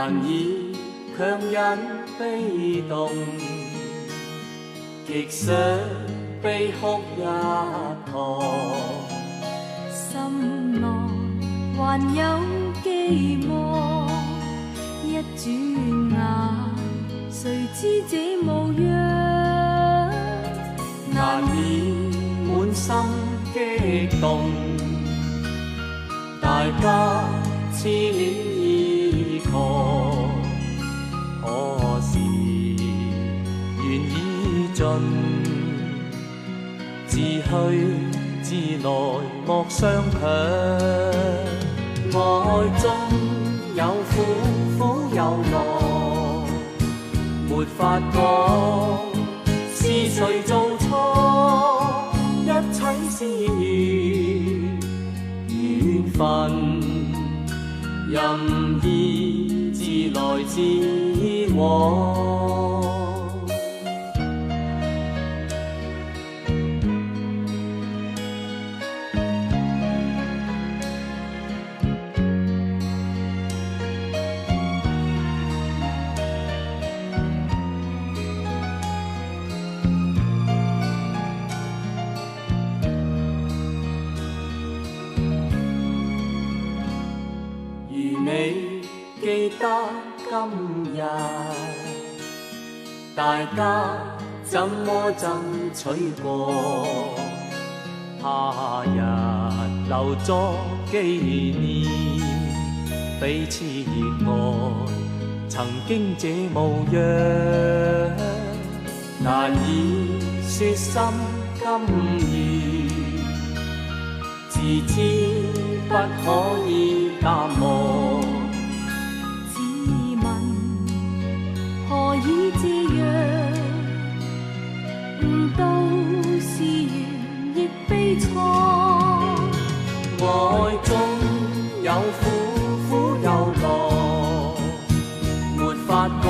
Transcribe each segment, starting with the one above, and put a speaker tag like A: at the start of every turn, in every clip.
A: 難以強忍悲痛，極想悲哭一趟。
B: 心內還有寄望，一轉眼，誰知這模樣？
A: 難免滿心激動，大家痴戀依靠，可是緣已盡，自去自來莫相強。愛中有苦，苦有樂，沒法講是誰做錯，一切是緣分，任意自來自往。如你記得今日，大家怎麼爭取過？他日留作紀念，彼此熱愛曾經這模樣，難以說心甘願，自知不可以淡忘。
B: 自問何以這樣？悟到是緣亦悲愴。
A: 愛中有苦，苦有樂，沒法講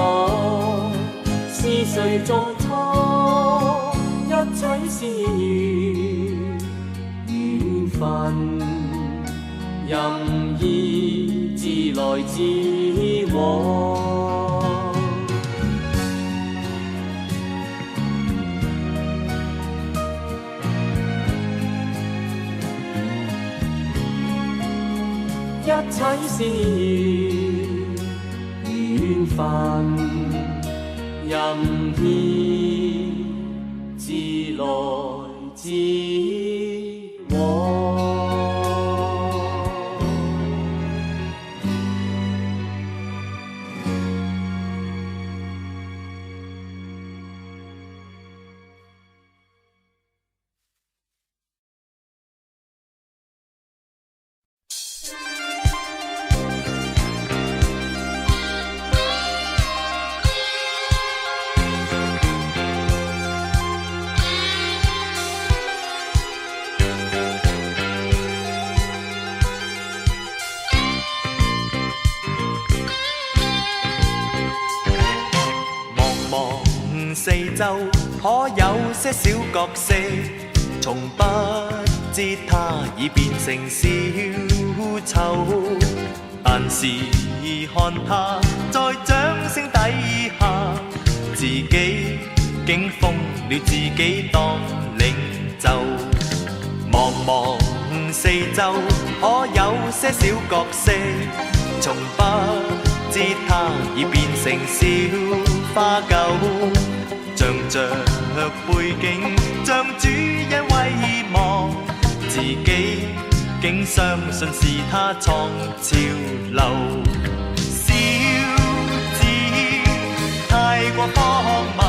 A: 是誰做錯，一切是緣分，任意自來自往。一切是緣分，任意自來自往。
C: 望望四周，可有些小角色，從不知他已變成小丑。但是看他在掌聲底下，自己竟瘋了自己當領袖。望望四周，可有些小角色，從不知他已變成小花狗，仗着背景，將主人遺忘，自己竟相信是他創潮流。小子太過荒謬，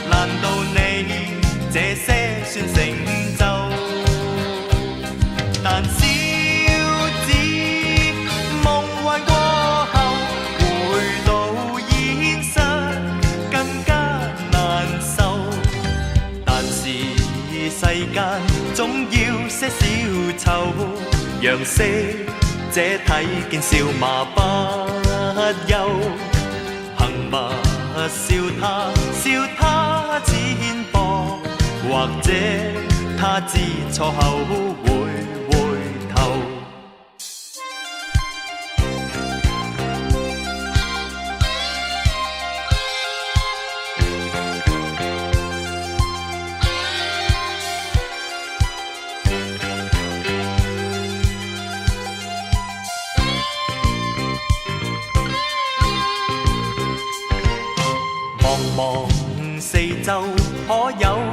C: 難道你這些算成就？但小子夢幻過後，回到現實更加難受。但是世間總要些小丑，讓識者睇見笑罵不休。憑乜笑他，笑他淺薄，或者他知錯後會回頭。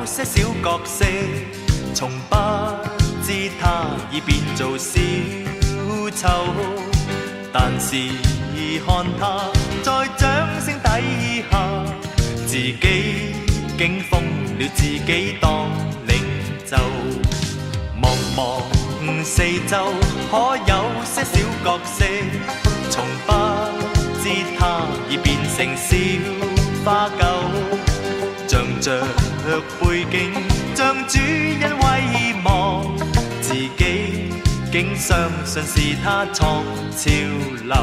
C: 些小角色，從不知他已變做小丑。但是看他在掌聲底下，自己竟瘋了，自己當領袖。望望四周，可有些小角色，從不知他已變成小花狗，仗着背景，將主人遺忘，自己竟相信是他創潮流。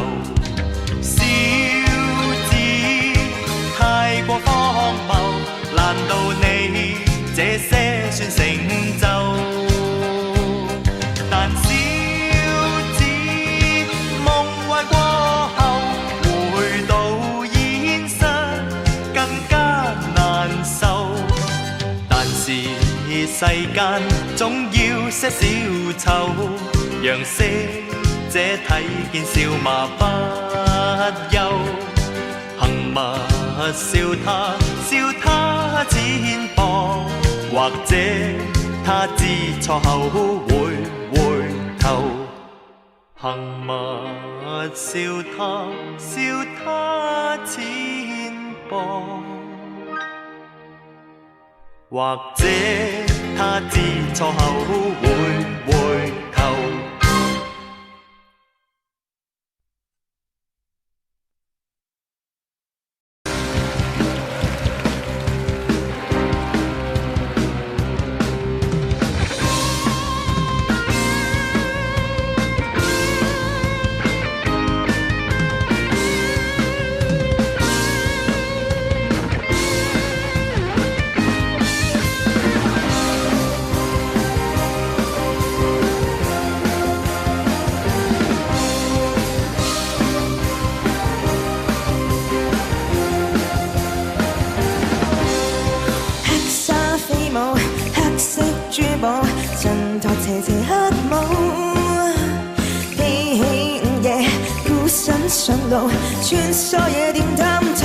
C: 小子太過荒謬，難道你這些算成就？但小子夢幻過後，回到現實更加難受。但是世間總要些小丑，讓識者睇見笑罵不休。幸勿笑他，笑他淺薄，或者他知錯後會回頭。幸勿笑他，笑他淺薄，或者他知錯後會回頭。
D: 黑紗飛舞，黑色珠寶，襯托斜斜黑帽。披起午夜，孤身上路，穿梭夜店探討。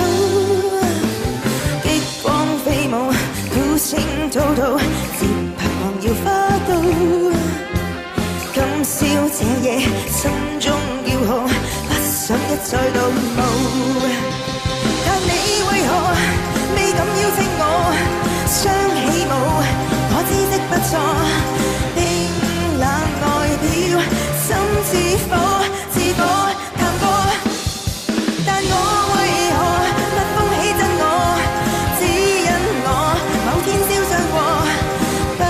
D: 激光飛舞，鼓聲滔滔，節拍狂搖花都。今宵這夜，心中驕傲，不想一再度霧。但你為何未敢邀請我相起舞？我姿色不錯，冰冷外表，心似火，似火探戈。但我為何蜜蜂起憎我？只因我某天燒傷過，不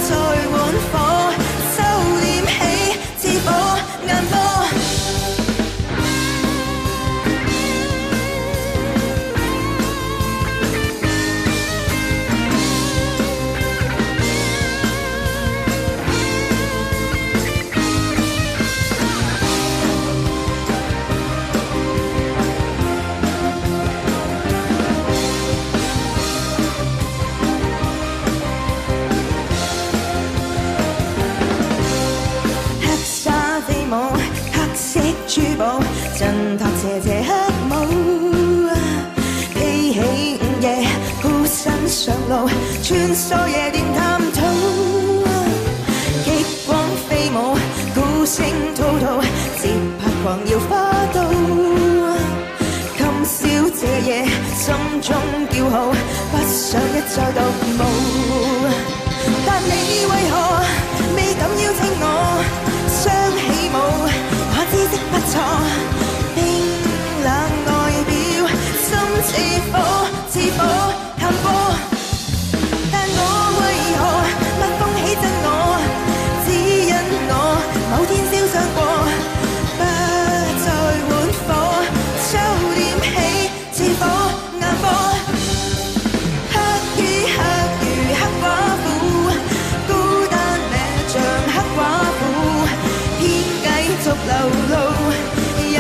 D: 再玩火，收斂起似火眼科。黑紗飛舞，黑色珠寶，襯托斜斜黑帽。披起午夜，孤身上路，穿梭夜店探討。激光飛舞，鼓聲滔滔，節拍狂搖花都。今宵這夜，心中叫好，不想一再獨舞。但你為何未敢邀請我相起舞？我姿色不錯，冰冷外表，心似火，似火探戈。但我為何蜜蜂起憎我？只因我某天燒傷過，不再玩火，收斂起似火眼科。黑衣黑如黑寡婦，孤單命像黑寡婦，偏繼續流露，人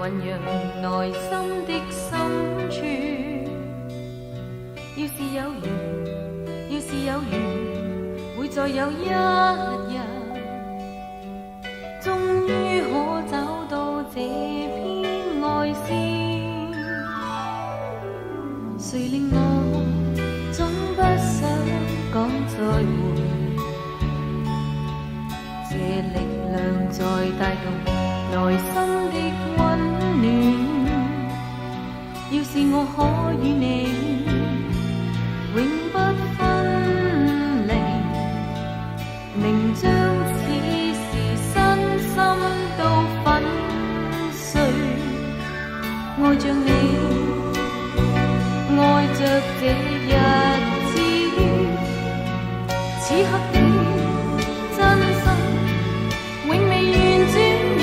B: 醞釀內心的深處。要是有緣，要是有緣，會再有一日，終於可找到這片愛線。誰令我總不想講再會？這力量在帶動內心的溫暖。要是我可與你永不分離，寧將此時身心都粉碎，愛着你，愛着這日子，此刻的真心永未願轉移，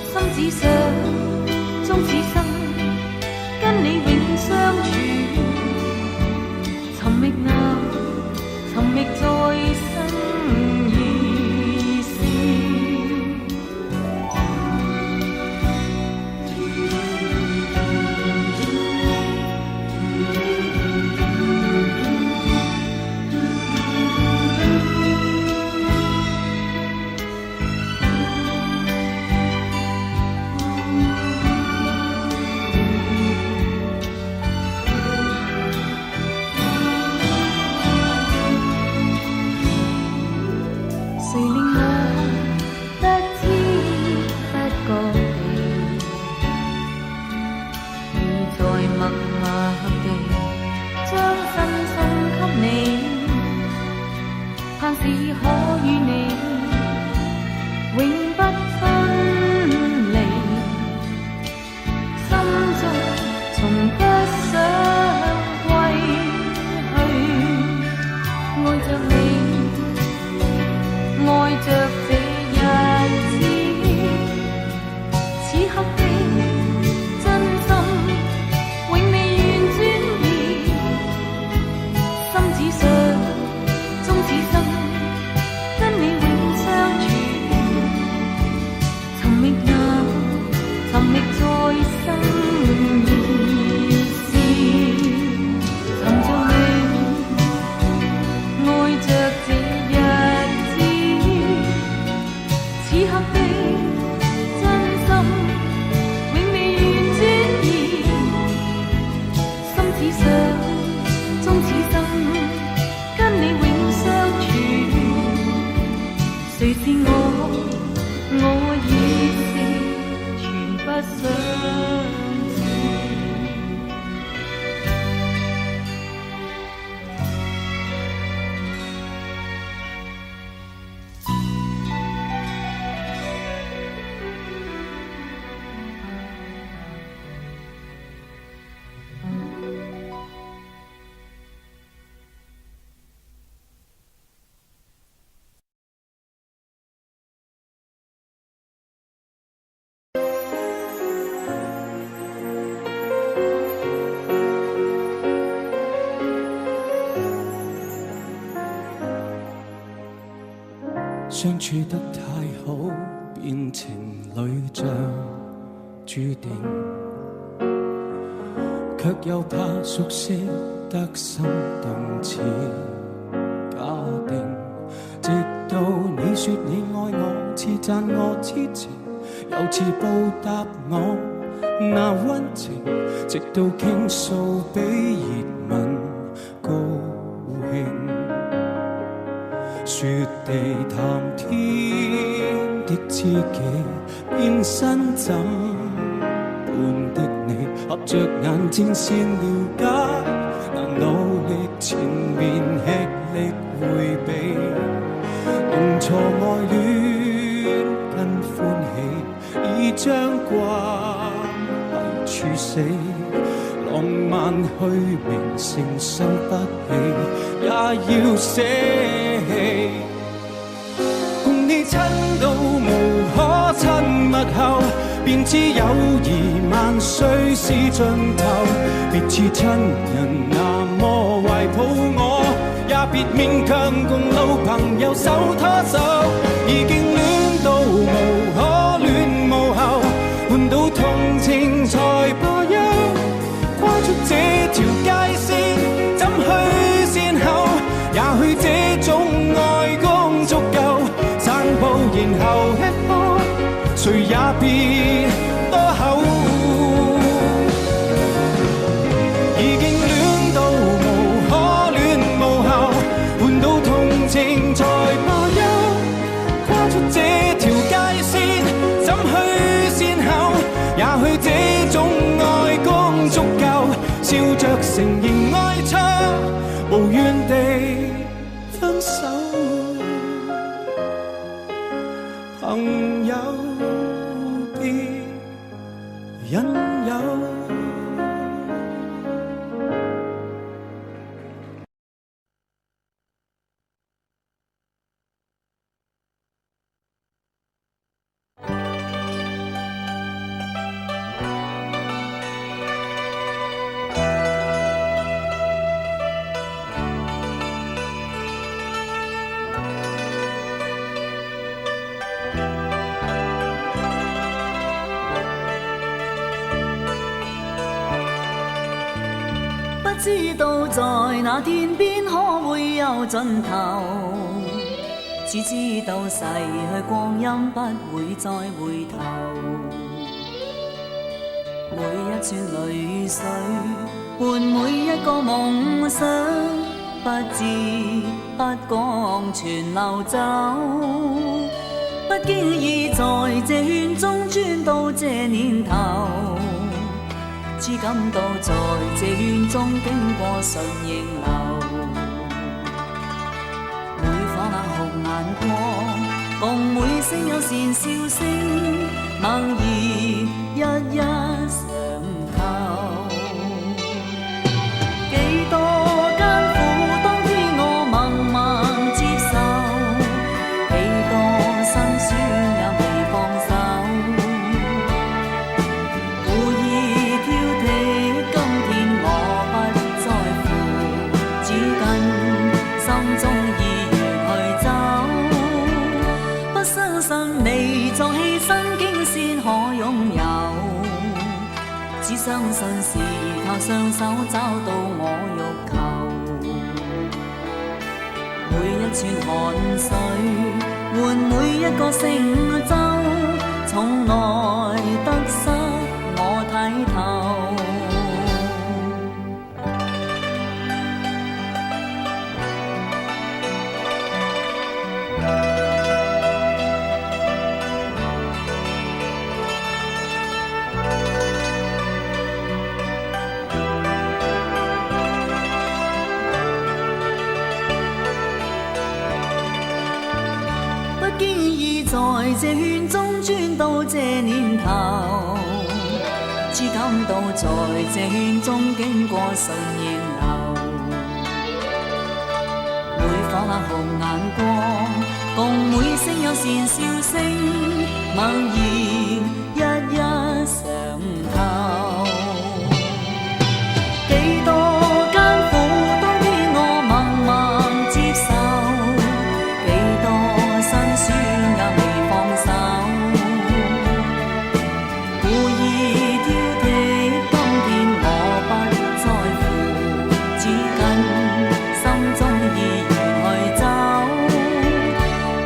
B: 心只想終此生跟你永相處，尋覓那尋覓再生意思。誰令我不知不覺地，已在默默地將身送給你，盼是可與你永不分離，心中從不想歸去，愛着你。愛着這日子，此刻的真心永未願轉移，心只想終此生跟你永相處，尋覓那尋覓再生意思，尋着你。愛着這日子，此刻的真心永未願轉移，心只想終此生跟你永相處。誰是我？我已是全不想知。
A: 相處得太好，變情侶像注定，卻又怕熟悉得心動似假定。直到你說你愛我，似讚我痴情，又似報答我那溫情，直到傾訴比熱吻高興。雪地談天的知己，變身怎般的你，合着眼睛先了解，難努力前面吃力迴避，弄錯愛戀跟歡喜，已將關係處死。浪漫虛名承受不起，也要捨棄。共你親到無可親密後，便知友誼萬歲是盡頭。別似親人那麼懷抱我，也別勉強共老朋友手拖手。已經戀到無可戀無後，承認愛錯，無怨地分手。朋友別引誘。
E: 不知道在那天邊可會有盡頭，只知道逝去光陰不會再回頭。每一串淚水伴每一個夢想，不知不覺全流走。不經意在這圈中轉到這年頭。只感到在這圈中經過順應流，每顆冷酷眼光，共每聲友善笑聲，猛然一一常透。幾多艱苦當天我默默接受，幾多辛酸也未放手。故意挑剔，今天我不在乎，只跟心中意願去走。不相信微作犧牲竟先可擁有，只相信是靠雙手找到我欲求。每一串汗水換每一個成就，從來得失我睇透。不經意在這圈中轉到這年頭，只感到在這圈中經過順應流。每顆冷酷眼光，共每聲友善笑聲，猛然一一常透。幾多艱苦當天我默默接受，幾多辛酸也未放手。故意挑剔，今天我不在乎，只跟心中意願去走。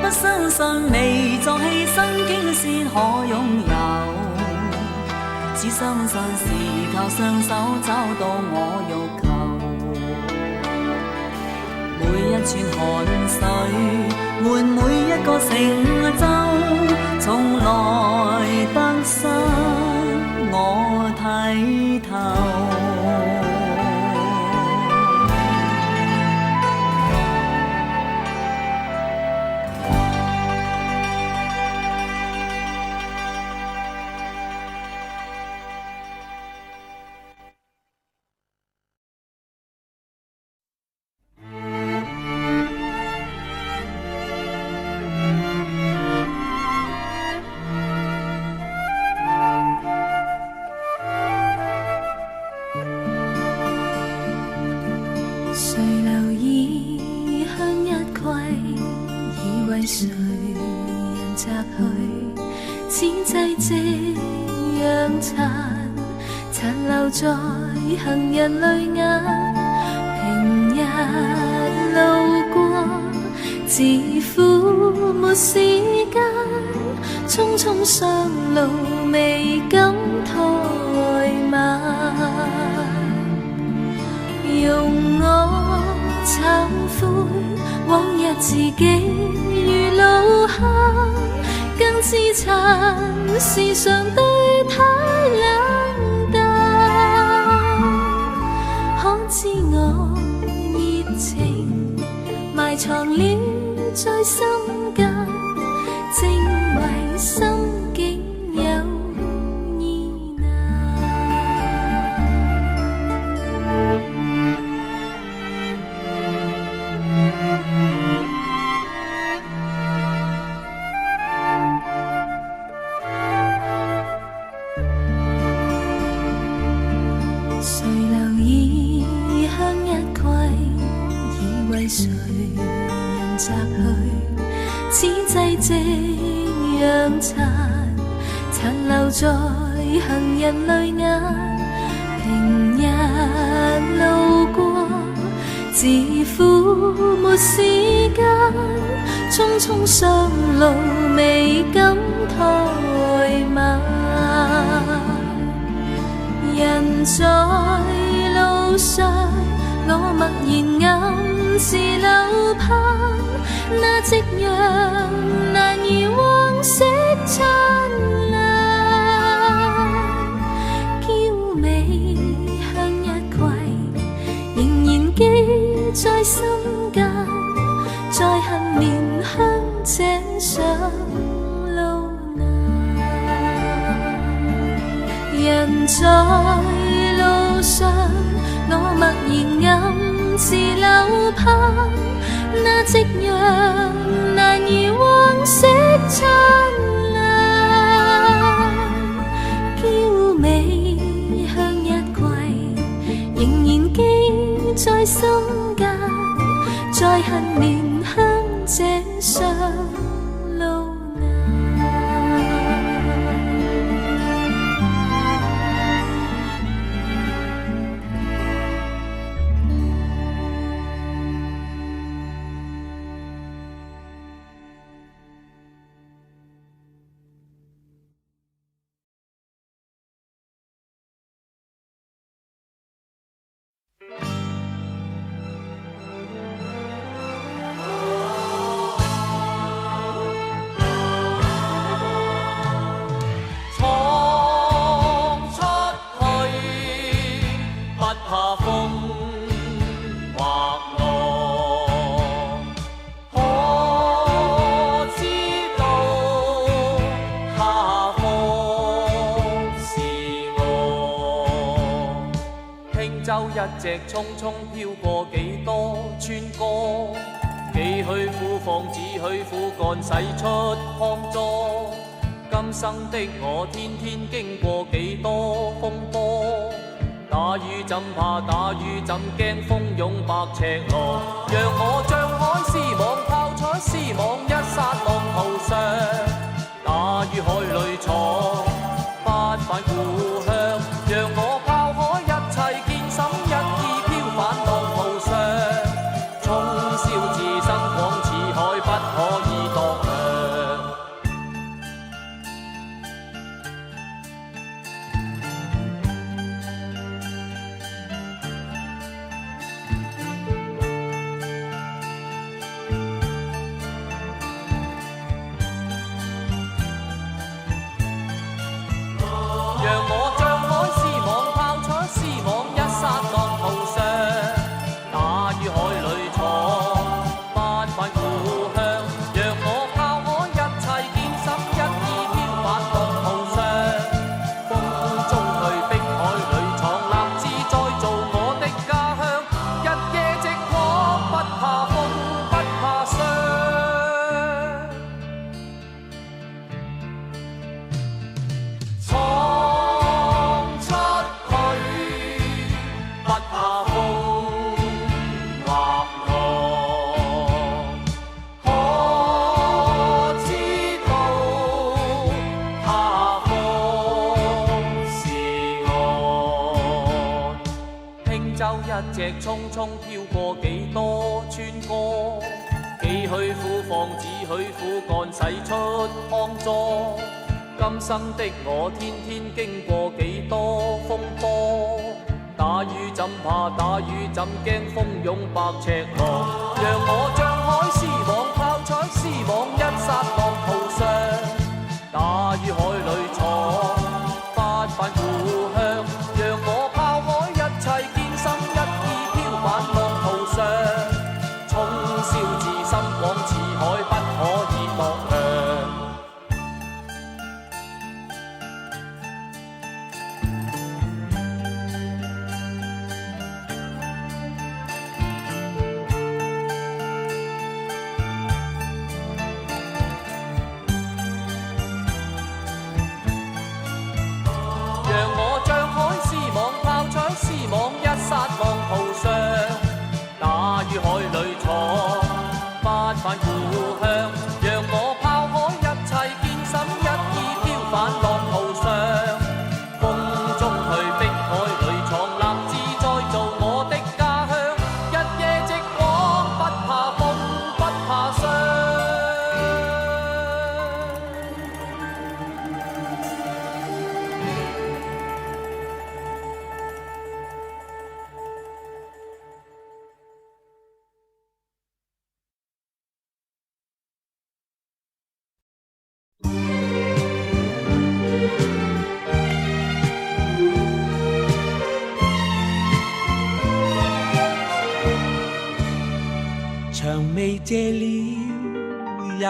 E: 不相信微作犧牲竟先可擁有，只相信是靠雙手找到我欲求。每一串汗水換每一個成就，從來得失我睇透。
B: 誰留意向日葵，已為誰人摘去？此際夕陽殘，殘留在行人淚眼。平日路過，自負沒時間，匆匆上路未敢怠慢。容我懺悔，往日自己如路行，更自殘，時常對他冷淡。看在心間，正為心境有意難。誰留意向日葵，已為誰人摘去？此際夕陽殘，殘留在行人淚眼。平日路過，自負沒時間，匆匆上路未敢怠慢。人在路上，我默然暗自留盼，那夕陽難移往昔燦爛。嬌美向日葵，仍然記在心間，再恨年香這上路難。人在路上，我默然暗自留盼，那夕陽難移往昔燦爛。嬌美向日葵，仍然記在心間，再恨年香這上路難。
C: 闖出去，不怕風或浪，可知道他方是岸。輕舟一隻匆匆飄過幾多村歌，幾許苦況，只許苦幹使出康莊。今生的我，天天經過幾多風波，打魚怎怕打魚怎驚蜂擁百尺浪，讓我將海絲網拋出絲網，一剎浪濤上，打於海裏闖，不返故鄉。讓我拋開一切，堅心一意飄返浪濤上，沖銷自身廣似海，不可以度量。讓我將海絲網拋出絲網，一剎浪濤上，打於海裏闖，不返故鄉。讓我拋開一切，堅心一意飄返浪濤上，風中去，碧海裏闖，立志再做我的家鄉。日夜直闖，不怕風，不怕霜。闖出去，不怕風或浪，可知道他方是岸。輕舟一隻匆匆飄過幾多村歌，幾許苦況，只許苦幹使出康莊。今生的我，天天經過幾多風波，打魚怎怕打魚怎驚蜂擁百尺浪，讓我將海絲網拋出絲網，一剎浪濤上，打於海裏闖，不返故鄉。讓我拋開一切，堅心一意飄返浪濤上，沖銷至深廣似海，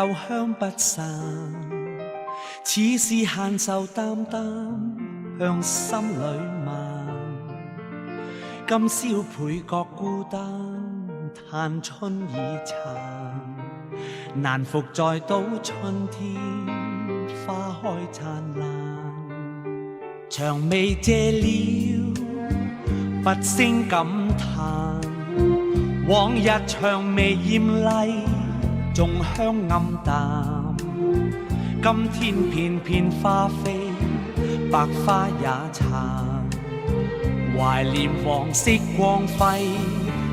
A: 幽香不散，似是閒愁淡淡向心裏漫。今宵倍覺孤單，嘆春已殘，難復再睹春天花開燦爛。薔薇謝了，不勝感嘆，往日薔薇艷麗，仲香暗淡。今天片片花飛，百花也殘。懷念往昔光輝，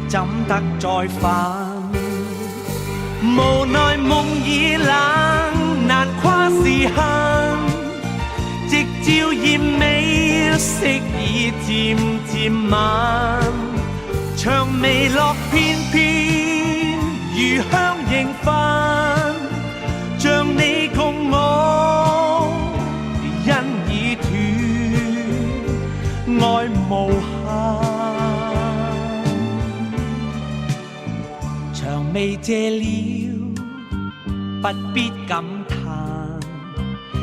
A: 怎得再返？無奈夢已冷，難跨時限。夕照艷美，色已漸漸晚。薔薇樂片片，餘香仍泛，像你共我因已斷，愛無限。薔薇謝了，不必感嘆。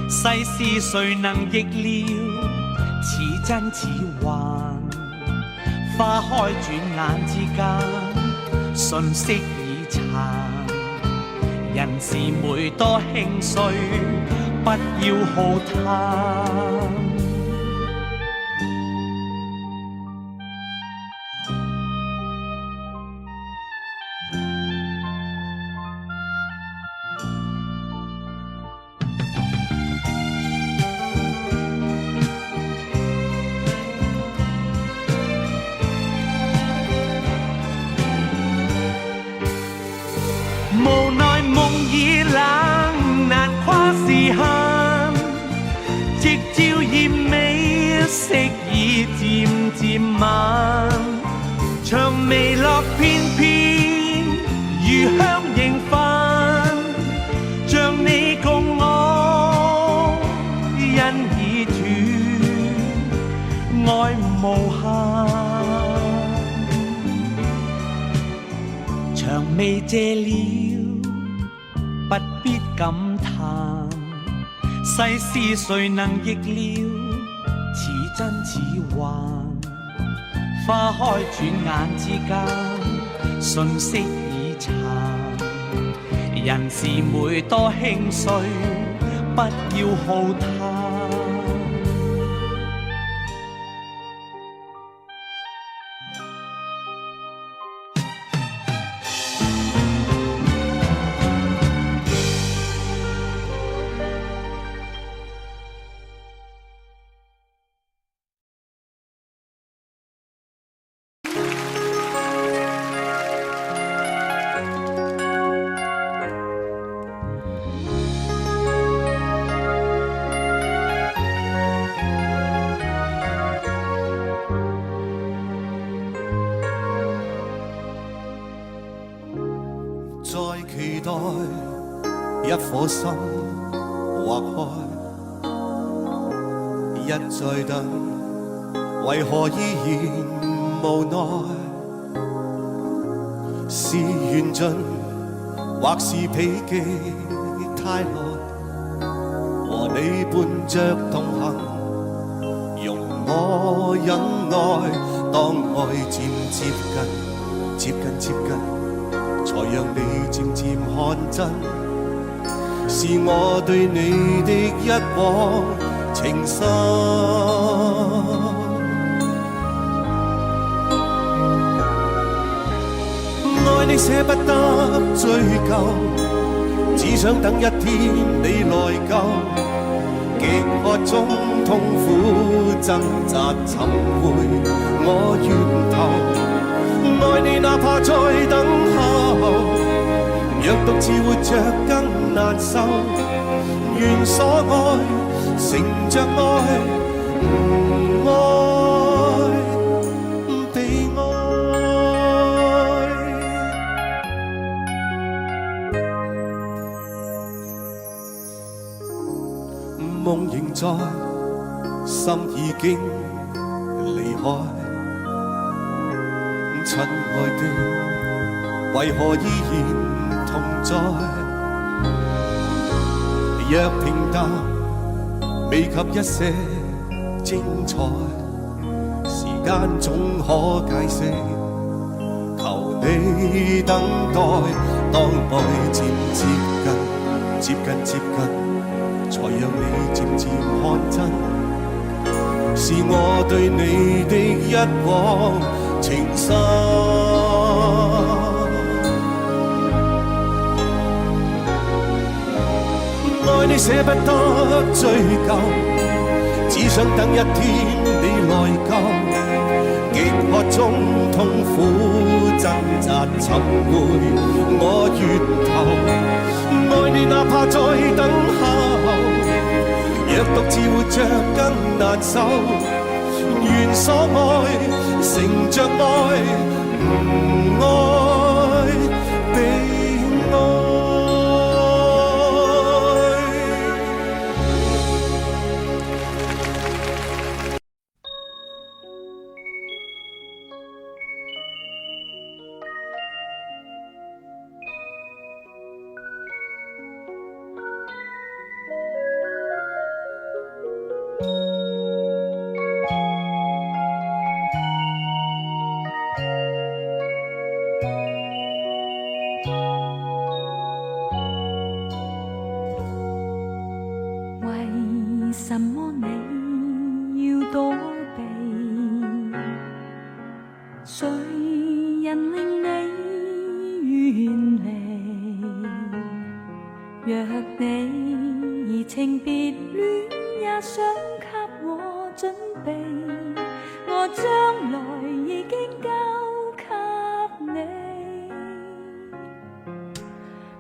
A: 世事誰能逆料？似真似幻。花開轉眼之間，瞬息已殘。人是每多興衰，不要浩嘆。無奈夢已冷，難跨時限。夕照艷美，色已漸漸晚。薔薇樂片片，餘香仍泛，像你共我因已斷，愛無限。薔薇謝了，不必感嘆。世事誰能逆料？似真似幻。花開轉眼之間，瞬息已殘。人是每多興衰，不要浩嘆。
C: 在期待一顆心劃開，一再等，為何依然無奈？是緣盡，或是彼記太耐，和你伴着同行，容我忍耐。當愛漸接近，接近接近，才讓你漸漸看真，是我對你的一往情深。愛你捨不得追究，只想等一天你來救。極渴中痛苦掙扎尋回我源頭。愛你哪怕再等候，若獨自活着更難受。願所愛乘着愛，唔愛被愛。夢仍在，心已經離開。親愛的，為何依然同在？
A: 若平淡，未及一些精彩，時間總可解釋。求你等待，當愛漸接近，接近接近，才讓你漸漸看真，是我對你的一往情深。愛你捨不得追究，只想等一天你來救。極渴中痛苦掙扎尋回我源頭。愛你哪怕再等候，若獨自活着更難受。願所愛乘着愛，唔愛悲哀。
B: 為什麼你要躲避？誰人令你遠離？若你移情別戀，也想給我準備，我將來已經交給你。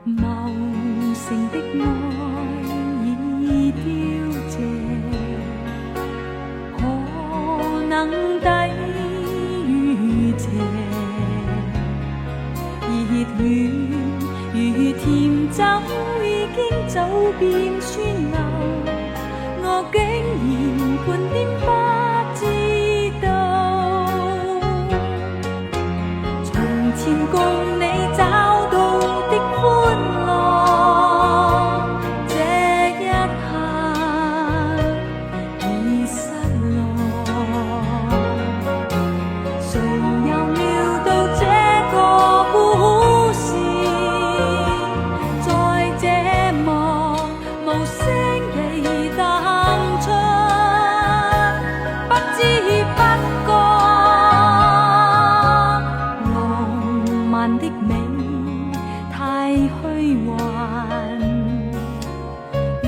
B: 茂盛的愛已凋謝，何能抵於這？熱戀如甜酒已經走遍川流，我竟然半點不知道。從前共你找到的歡樂，這一刻已失落。誰又料到這個故事，在這幕無聲地淡出，不知不覺。浪漫的美太虛幻，遇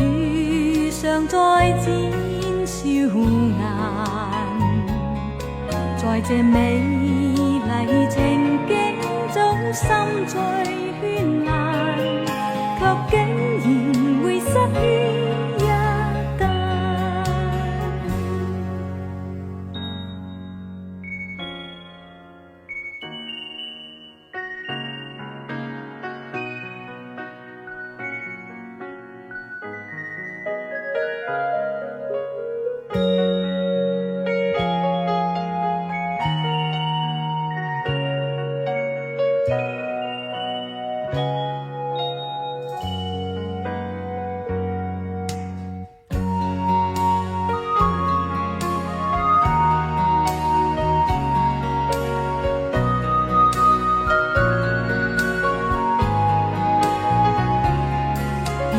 B: 上再展笑顏，在這美麗情景中心醉絢爛，卻竟然會失於一旦。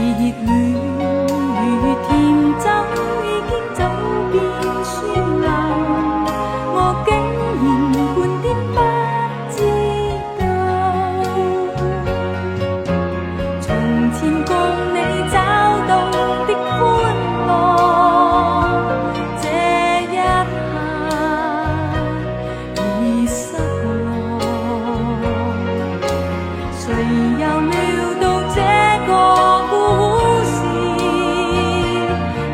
B: 熱戀如甜酒已經走遍川流，我竟然半點不知道。從前共你找到的歡樂，這一刻已失落。誰又料到這個故事，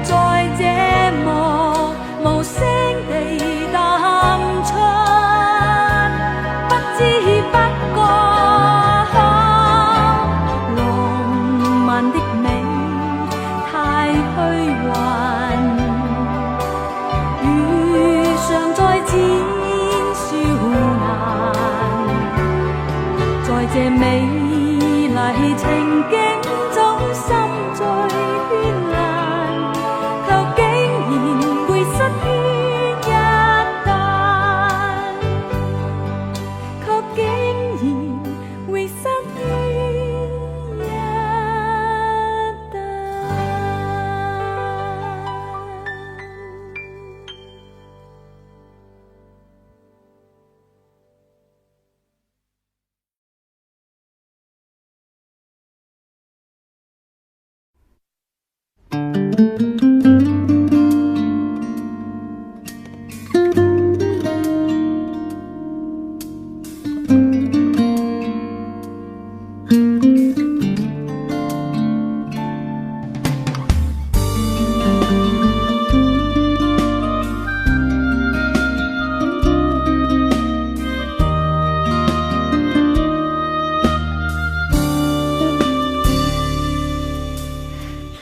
B: 在這幕無聲地淡出，不知不覺。浪漫的美太虛幻，遇上再展笑顏。在這美麗情景中，心醉絢於一旦，卻竟然永失於一旦。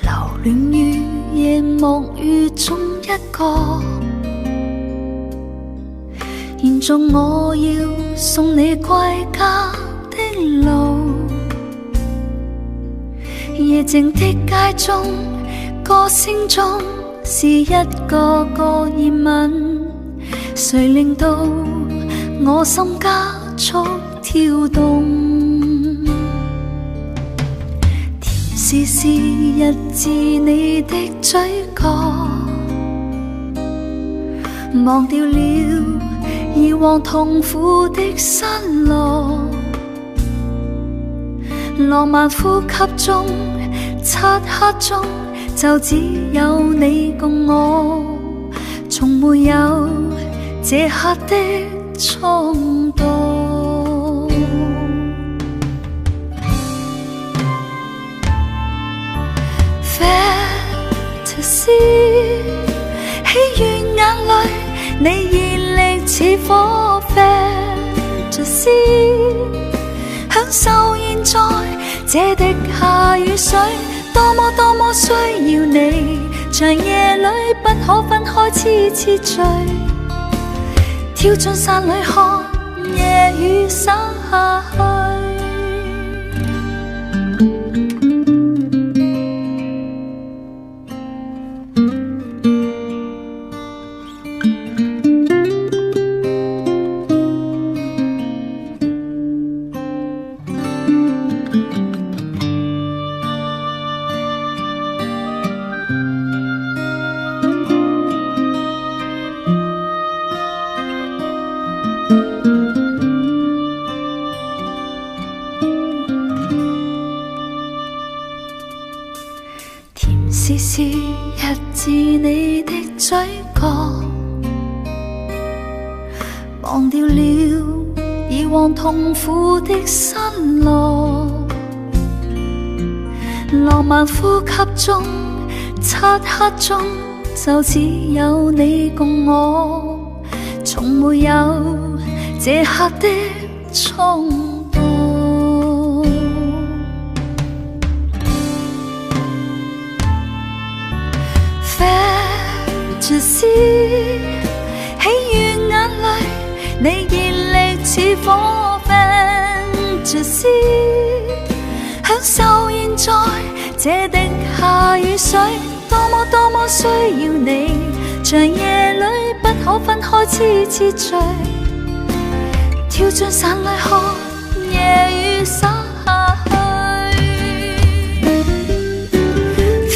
E: 留戀於夜幕雨中一個，延續我要送你歸家的路。夜靜的街中，歌聲中是一個個疑問，誰令到我心加速跳動？甜絲絲溢自你的嘴角，忘掉了以往痛苦的失落。浪漫呼吸中，漆黑中，就只有你共我，從沒有這刻的衝動。Fantasy，喜悅眼淚，你熱力似火。Fantasy，享受現在這滴下雨水，多麼多麼需要你，長夜裏不可分開，痴痴醉，跳進傘裏看夜雨灑下去。甜絲絲溢自你的嘴角，忘掉了以往痛苦的失落。浪漫呼吸中，漆黑中，就只有你共我，從沒有這刻的衝動。Fantasy，喜悅眼淚，你熱力似火。Fantasy，享受現在這滴下雨水，多麼多麼需要你，長夜裏不可分開，痴痴醉，跳進傘裏看夜雨灑下去。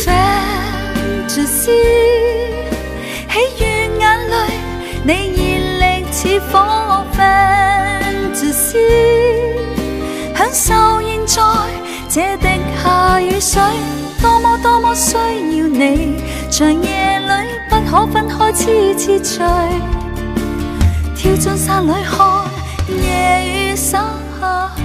E: Fantasy，喜悅眼淚，你熱力似火。Fantasy，享受現在這滴下雨水，多麼多麼需要你，長夜裏不可分開，痴痴醉，跳進傘裏看夜雨灑下去。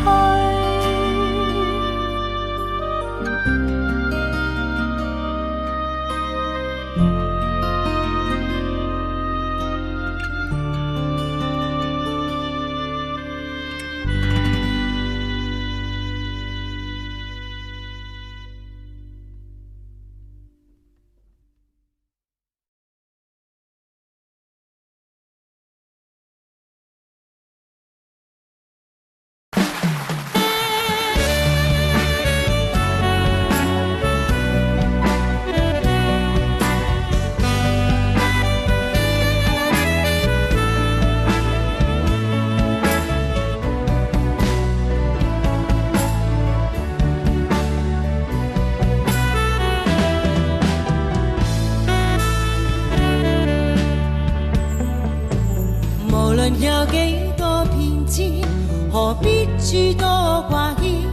E: 論有幾多變遷，何必諸多掛牽？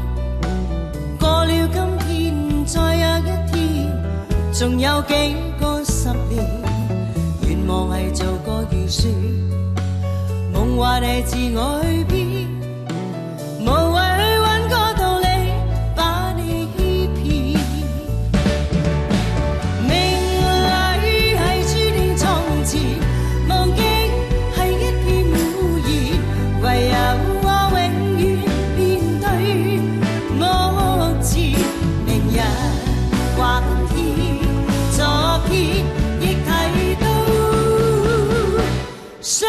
E: 過了今天，再有一天，仲有幾個十年？願望係做個預算，夢話係自我去編，無謂去揾個道理把你欺騙。命裏係注定從前，忘記係一片污言，唯有我永遠面對目前，明日或今天，昨天亦提到，想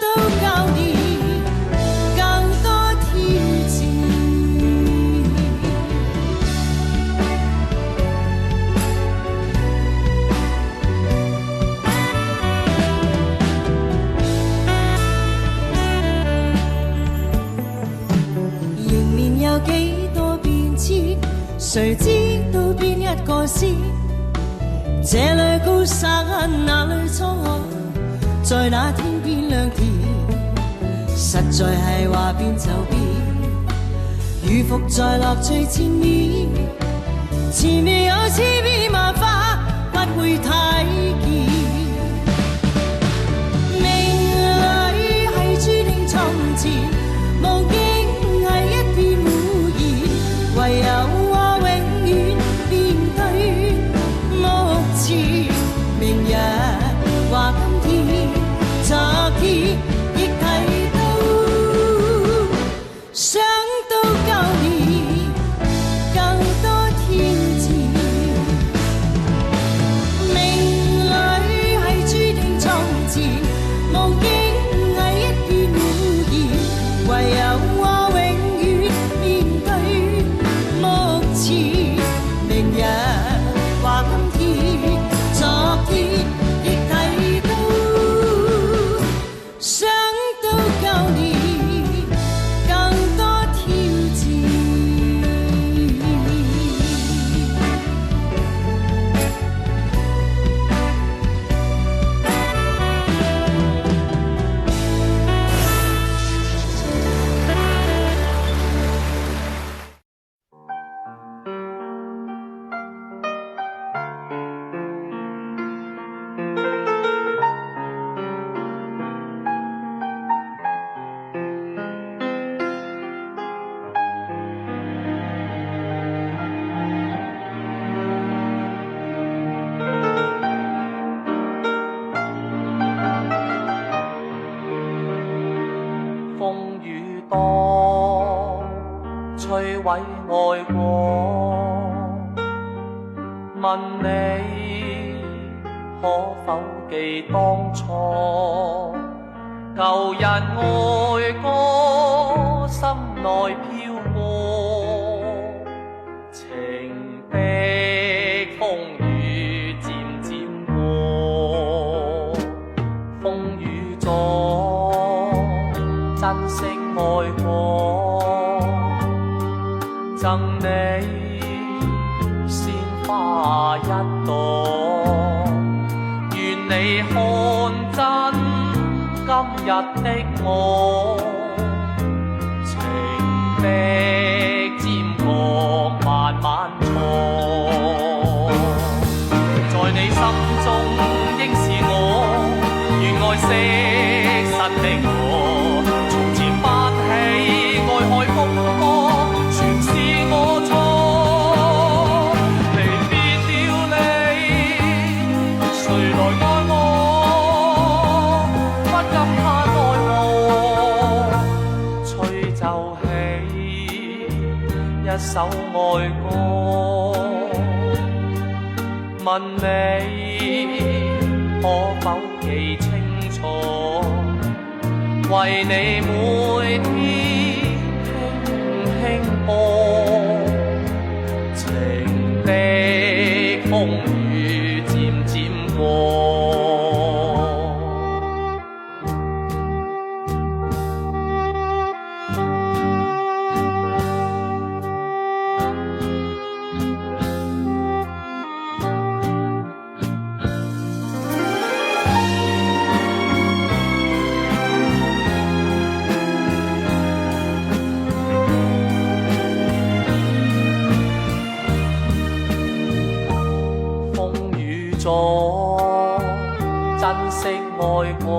E: 到舊年更多挑戰。迎面有幾多變遷，誰知道邊一個先？這裏高山，那裏滄海，在那天邊兩田，實在係話變就變，如伏在樂趣前面，前面有千變萬化，不會睇見。命裏係注定從前，夢境係一片污言，唯有我永遠面對目前，明日或今天，昨天亦提到，想到舊年更多挑戰。命裏係注定從前，夢境係一片污言，唯有我永遠面對目前，明日或今天，昨天亦提到，想到舊年更多挑戰。
C: 風雨多，摧毀愛過。問你可否記當初？舊日愛歌，心內飄過，情的風雨漸漸過，風雨中珍惜愛過，贈你鮮花一朵，願你看真今日的我，情的尖角慢慢錯，在你心中應是我，願愛惜新的我，從前翻起愛海風波，全是我錯，離別了你，誰來愛我？不禁嘆奈何，吹奏起一首愛歌，問你可否記清楚？為你每天輕輕播，情的風雨漸漸過。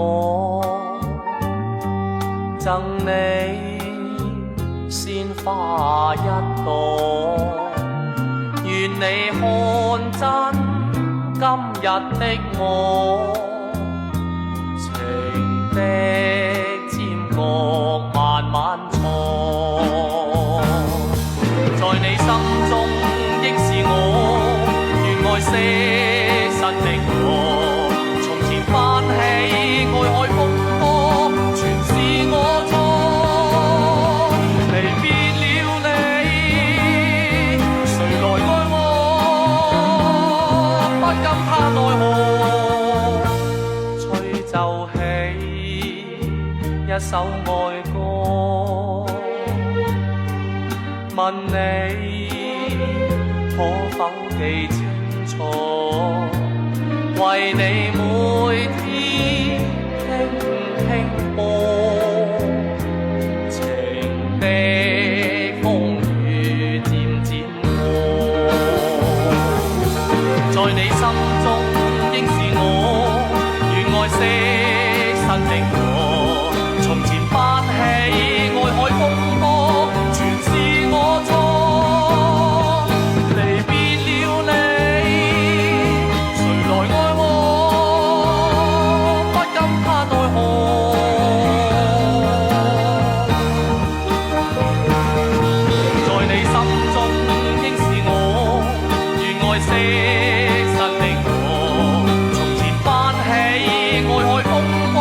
C: 我贈你鮮花一朵，願你看真今日的我，情的尖角慢慢錯，在你心中應是我，願愛惜身的我，從前翻起愛海風波，全是我錯。離別了你，誰來愛我？不禁嘆奈何。吹奏起一首愛歌，問你可否記清楚？為你每天聽聽播，情的風雨漸漸過，在你心中應是我，願愛惜身的我，從前翻起愛海風波，全是我錯。離別了你，誰來愛我？不禁嘆奈何。在你心中應是我，願愛惜身的我，從前翻起愛海風波，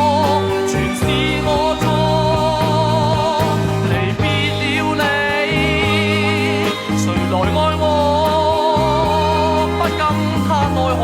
C: 全是我錯。離別了你，誰來愛我？不禁嘆奈何。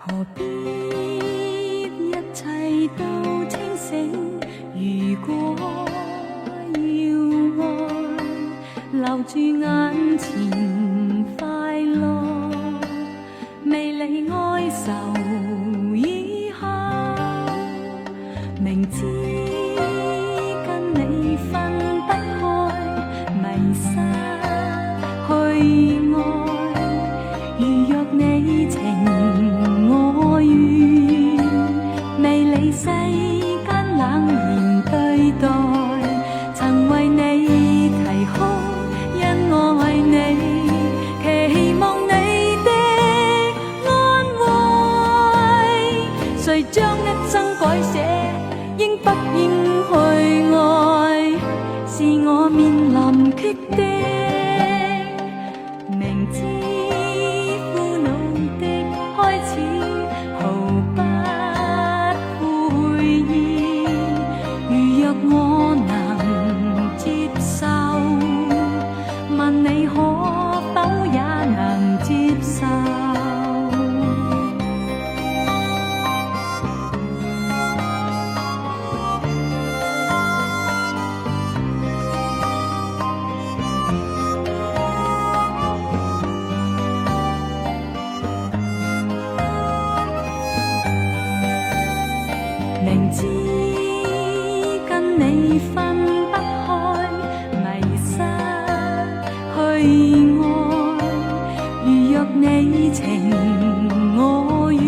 E: 何必一切都清醒？如果要愛，留住眼前快樂，未理哀愁以後，明知跟你分不開，迷失去愛。如若你情我願，未理世間冷言對待，曾為你啼哭，因愛你，期望你的安慰。誰將一生改寫，應不應去愛，是我面臨決定。明知苦惱的開始，毫不悔意。如若我能接受，問你可否也能接受？明知跟你分不開，迷失去愛。如若你情我願，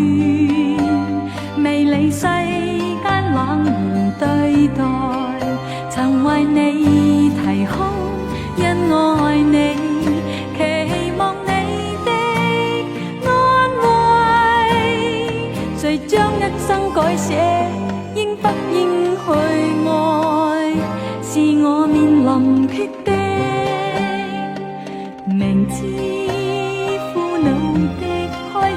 E: 未理世間冷言對待，曾為你啼哭，因愛你，期望你的安慰。誰將一生改寫？應不應去愛？是我面臨決定。明知苦惱的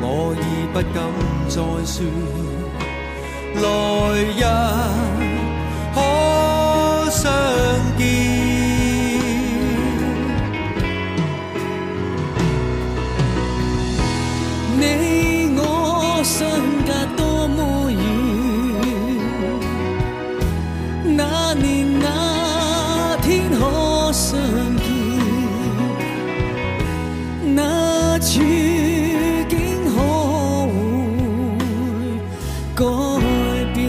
A: 我已不敢再說，來日可相見。
F: 你我相隔多麼遠，那年那天可相見，那處境可會改變？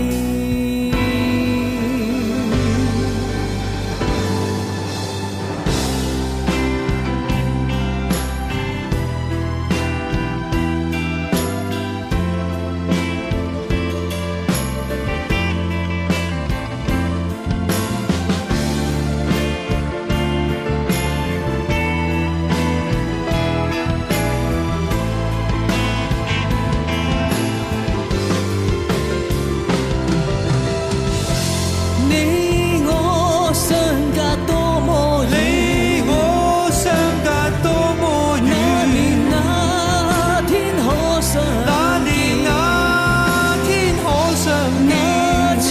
F: 你我相隔多麼遠，
A: 你我相隔多麼
F: 那
A: 遠，
F: 年那天可相
A: 那年那天可相
F: 那
A: 見，
F: 處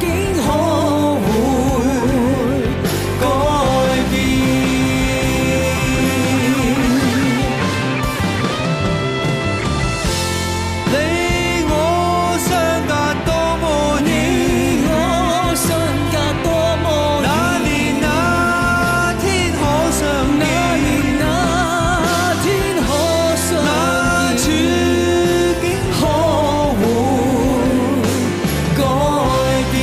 F: 境可會
A: 改變。你我相隔多麼
F: 你
A: 遠，
F: 我相隔多麼
A: 那
F: 遠，
A: 年那天可相
F: 那
A: 見，
F: 年那天可相
A: 那處
F: 見，
A: 境
F: 可會改變？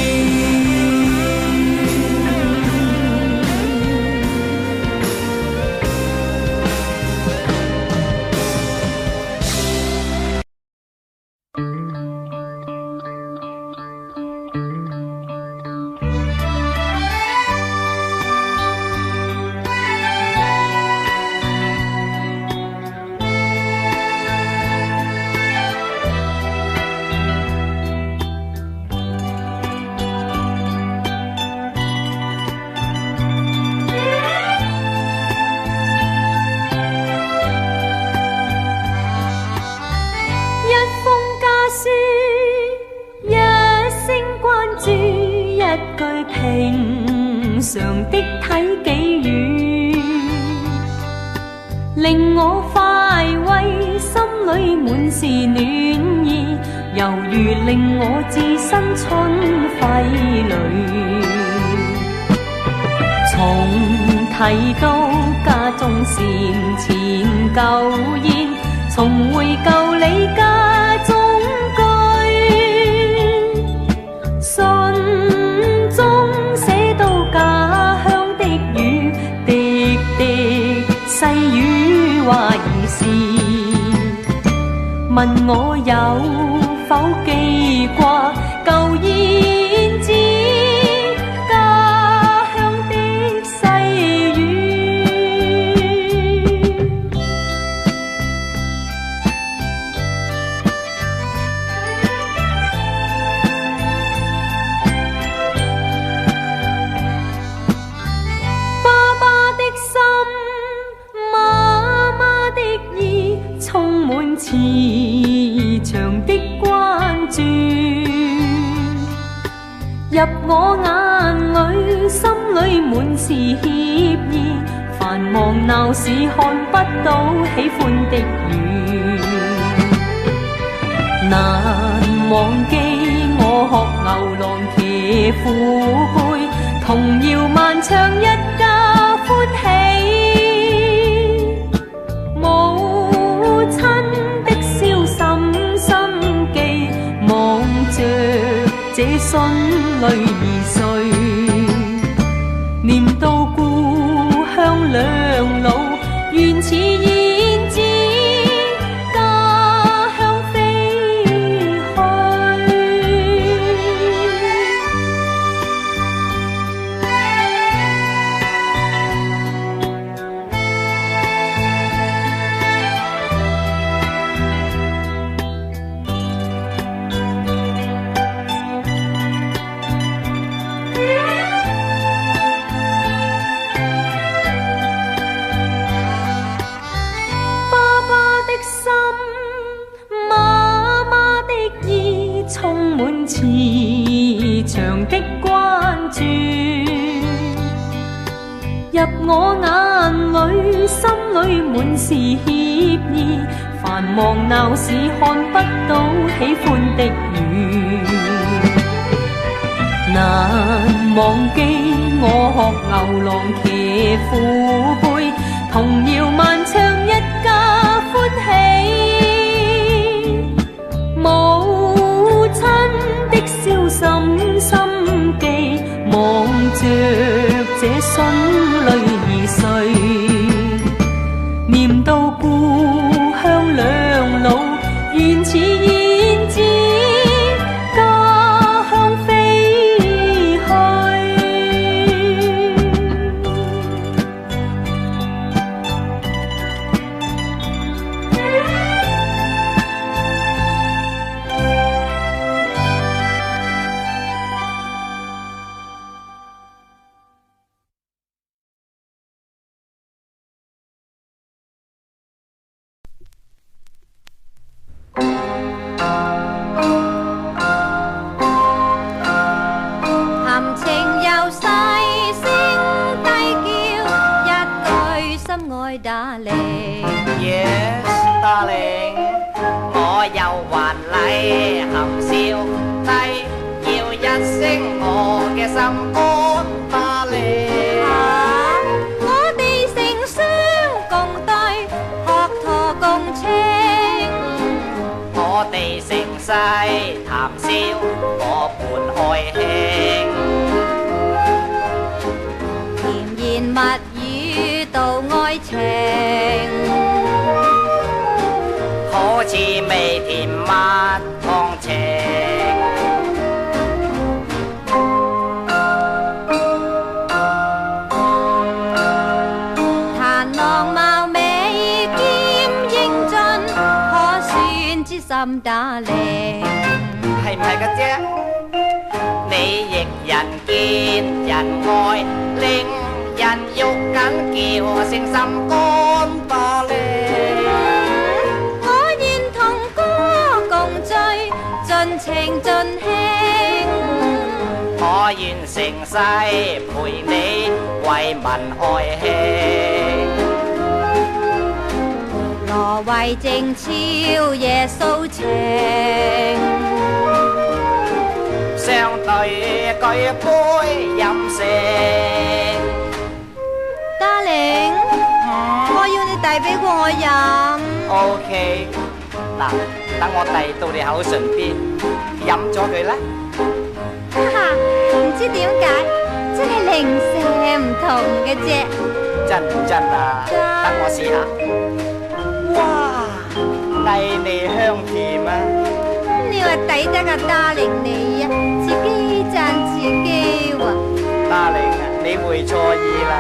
B: 一封家書，一聲關注，一句平常的體己語，令我快慰，心裏滿是暖意，猶如令我置身春暉裏。重提到家中善前舊燕，重回舊里家中居。信中寫到家鄉的雨，滴滴細雨話兒時，問我有否記掛舊燕子家鄉的細雨。爸爸的心，媽媽的意，充滿慈祥的關注。入我眼裏，心裏滿是歉意。繁忙鬧市看不到喜歡的雨。難忘記我學牛郎騎虎背，童謠漫唱一家歡喜。母親的笑深深記，望着這信淚而垂，念到故鄉兩老，願似燕子家鄉飛去。我眼裏心裏滿是歉意，繁忙鬧市看不到喜歡的魚。難忘記我學牛郎騎虎背，童謠漫唱一家歡喜。母親的孝心心記，望着這孫女二歲，念到故鄉兩老，願似燕子家鄉飛去。
G: 含情又細聲低叫一句心愛打理。
H: Yes, darling，我又還禮含笑低叫一聲我嘅心肝 darling。
G: 我哋成雙共對，學陀共情。
H: 我哋成世談笑，我伴愛卿。
G: 甜言蜜語道愛情，
H: 好似味甜蜜糖情。
G: 彈郎貌美兼英俊，可算知心打理。
H: 係唔係㗎啫？你亦人見人愛，令人肉緊叫聲心肝 darling。
G: 我願同歌共醉，盡情盡興。
H: 我願成世陪你為民愛卿。
G: 羅慧靜超夜訴情，
H: 相對舉杯飲勝。
G: Darling，我要你遞俾過我飲。
H: OK，嗱，等我遞到你口唇邊，飲咗佢啦。
G: 哈哈，唔知點解，真係零舍唔同嘅啫。
H: 真唔真啊？
G: 真。
H: 等我試下。哇，毅味香甜啊！
G: 你話抵得啊，Darling 你啊，自己讚自己喎。
H: Darling 啊，你會錯意啦。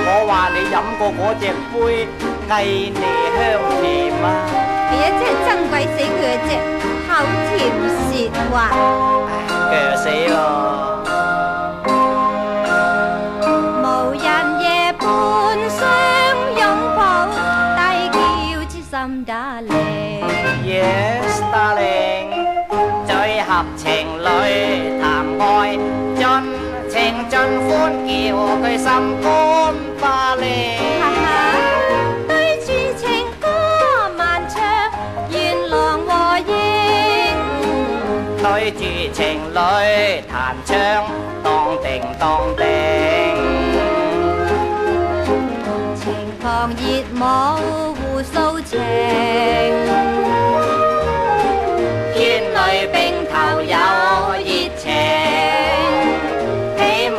H: 我話你飲過嗰隻杯毅味香甜啊！
G: 係啊，真係憎鬼死佢嘅啫，口甜舌滑。
H: 唉，鋸死咯！
G: 無人夜半相擁抱，低叫知心打理。
H: Yes, darling，最合情侶談愛，盡情盡歡叫佢心肝 darling。
G: 哈哈，對住情歌漫唱，願郎和應。
H: 對住情侶彈唱，當定當定。
G: 情狂熱舞互訴情，
H: 天女並頭有熱情，起舞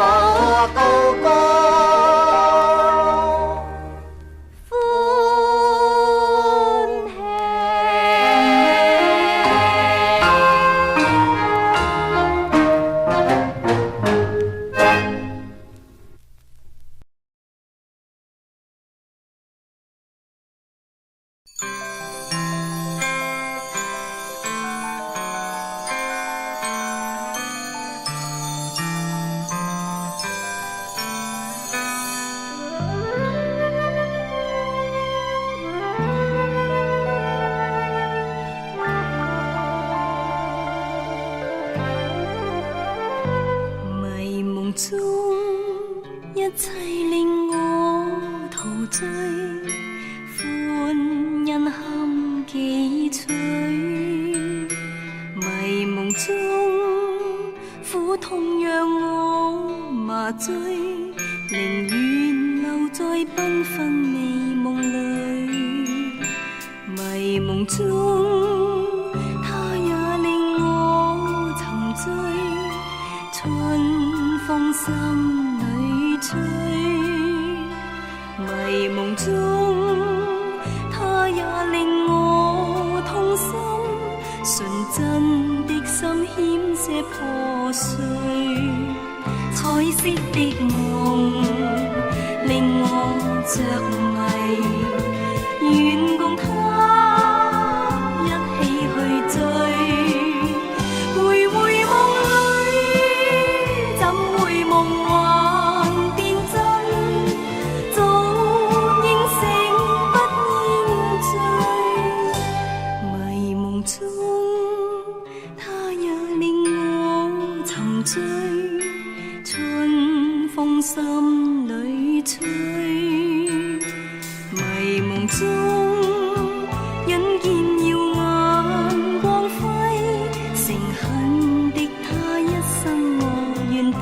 H: 高歌。
G: 歡慶。
B: 迷濛中，他也令我沉醉。春風心裏吹，迷濛中，他也令我痛心，純真的心險些破碎。彩色的夢令我着迷，願共他一起去追。徘徊夢裏，怎會夢幻變真？早應醒不應醉。迷濛中，他也令我沉醉。春風心裏吹，迷濛中，忍見耀眼光輝，誠懇的他一生我願對。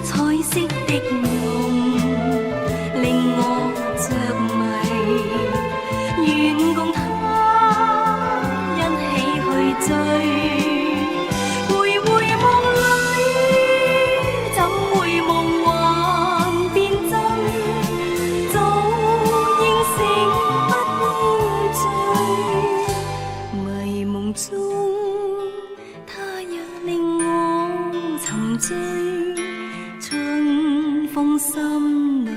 B: 彩色的夢令我着迷，願共他一起去追。徘徊夢裏，怎會夢幻變真？早應醒不應醉。迷濛中，他也令我沉醉。春風心裏